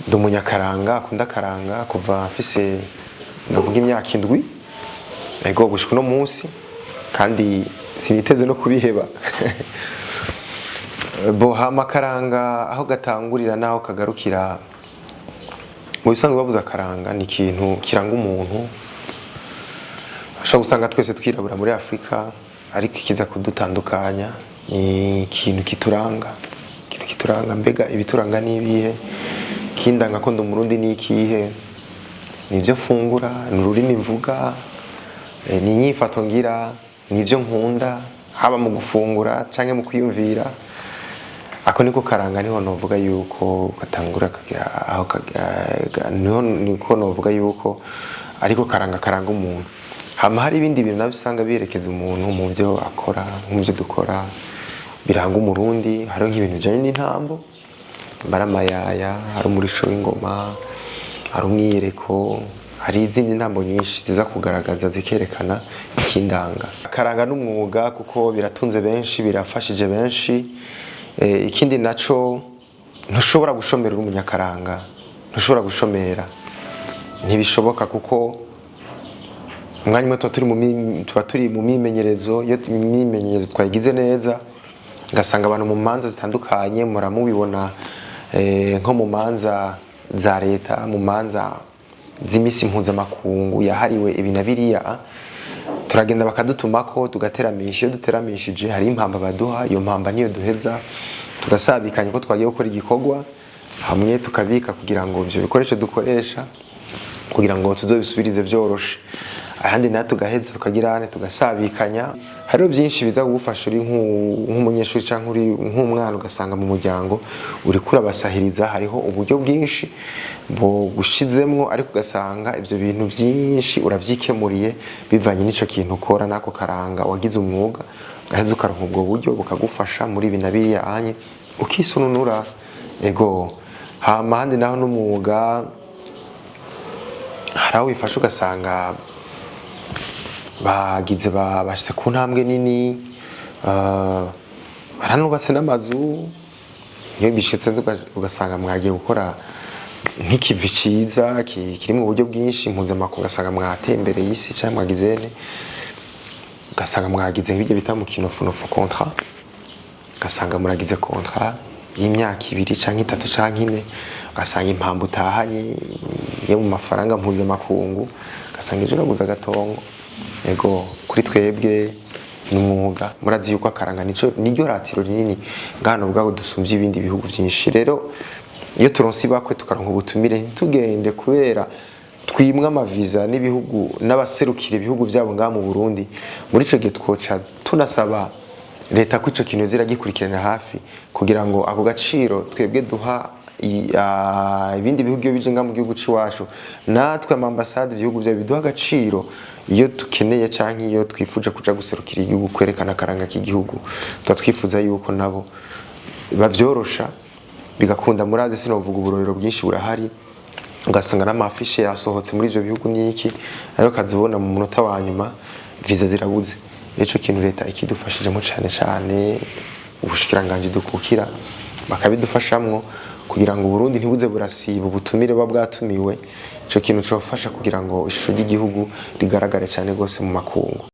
Ndi umunyakaranga akunda akaranga kuva mfise, navuga, imyaka 7, ego, gushika uno munsi, kandi siniteze no kubiheba. Bo hama akaranga aho gatangurira n'aho kagarukira, mu bisanzwe bavuze akaranga ni ikintu kiranga umuntu. Ushobora gusanga twese twirabura muri Afurika, ariko ikiza kudutandukanya ni ikintu kituranga, ikintu kituranga. Mbega ibituranga ni ibihe? Kindanga ko ndi Umurundi ni ikihe? Ni ibyo mfungura, ni ururimi mvuga, ni inyifato ngira, ni ibyo nkunda, haba mu gufungura canke mu kwiyumvira. Ako niko karanga. Niho novuga yuko gatangura kagera aho niho niko novuga yuko ariko karanga karanga umuntu. Hama hari ibindi bintu nabyo usanga biherekeza umuntu mu byo akora, nk'ibyo dukora biranga Umurundi. Hariho nk'ibintu bijanye n'intambo, hari amayaya, hari umurisho w'ingoma, hari umwiyereko, hari izindi ntambo nyinshi ziza kugaragaza, zikerekana ikindanga. Akaranga n'umwuga, kuko biratunze benshi, birafashije benshi. Ikindi naco, ntushobora gushomera uri umunyakaranga, ntushobora gushomera, ntibishoboka, kuko umwanya umwe tuba turi mu myimenyerezo. Iyo imyimenyerezo twayigize neza, ugasanga abantu mu manza zitandukanye muramubibona, nko mu manza za leta, mu manza z'imisi mpuzamakungu yahariwe ibi na biriya, turagenda bakadutumako tugateramisha. Iyo duteramishije, hari impamba baduha. Iyo mpamba niyo duheza tugasabikanya ko twagiye gukora igikorwa, hamwe tukabika kugira ngo ibyo bikoresho dukoresha kugira ngo tuzobisubirize vyoroshe. Ahandi naho tugaheza tukagira ane, tugasabikanya. Hariho byinshi biza kugufasha uri nk'umunyeshuri cyangwa uri nk'umwana, ugasanga mu muryango uriko urabasahiriza. Hariho uburyo bwinshi bugushizemwo, ariko ugasanga ibyo bintu byinshi uravyikemuriye bivanye n'ico kintu ukora n'ako karanga wagize umwuga. Ugaheza ukaronka ubwo buryo bukagufasha muri ibi na biriya anye, ukisununura, ego. Hama ahandi naho n'umwuga, hari aho wifasha ugasanga bagize bashitse ku ntambwe nini, baranubatse n'amazu. Iyo bishitse ugasanga mwagiye gukora nk'ikivi ciza kiri mu buryo bwinshi mpuzamakungu, ugasanga mwatembereye isi canke mwagize ne, ugasanga mwagize nk'ibyo bita mu kinofunofu contrat, ugasanga muragize contrat y'imyaka 2 canke 3 canke 4, ugasanga impambo utahanye ni yo mu mafaranga mpuzamakungu, ugasanga ejo uraguze agatongo. Ego, kuri twebwe ni umwuga. Murazi yuko akaranga nico niryo ratiro rinini ngano ubwabo dusumvye ibindi bihugu byinshi. Rero iyo turonse ibakwe, tukaronka ubutumire, ntitugende kubera twimwe amaviza n'ibihugu n'abaserukira ibihugu byabo ngaha mu Burundi. Muri ico gihe twoca tunasaba leta ko ico kintu ziragikurikirana hafi, kugira ngo ako gaciro twebwe duha ibindi bihugu iyo bije ngaha mu gihugu c'iwacu, natwe amambasade ibihugu byabo biduha agaciro iyo dukeneye canke iyo twifuje kuja guserukira igihugu, kwerekana akaranga k'igihugu. Tuba twifuza yuko nabo bavyorosha bigakunda. Murazi, sinovuga, uburorero bwinshi burahari, ugasanga n'ama affiches yasohotse muri ivyo bihugu n'iki, ariko kazibona mu munota wa nyuma viza zirabuze. Ico kintu leta ikidufashijemo cane cane, ubushikiranganji dukukira bakabidufashamwo, kugira ngo Uburundi ntibuze burasiba ubutumire buba bwatumiwe. Ico kintu cofasha kugira ngo ishusho ry'igihugu rigaragare cane gose mu makungu.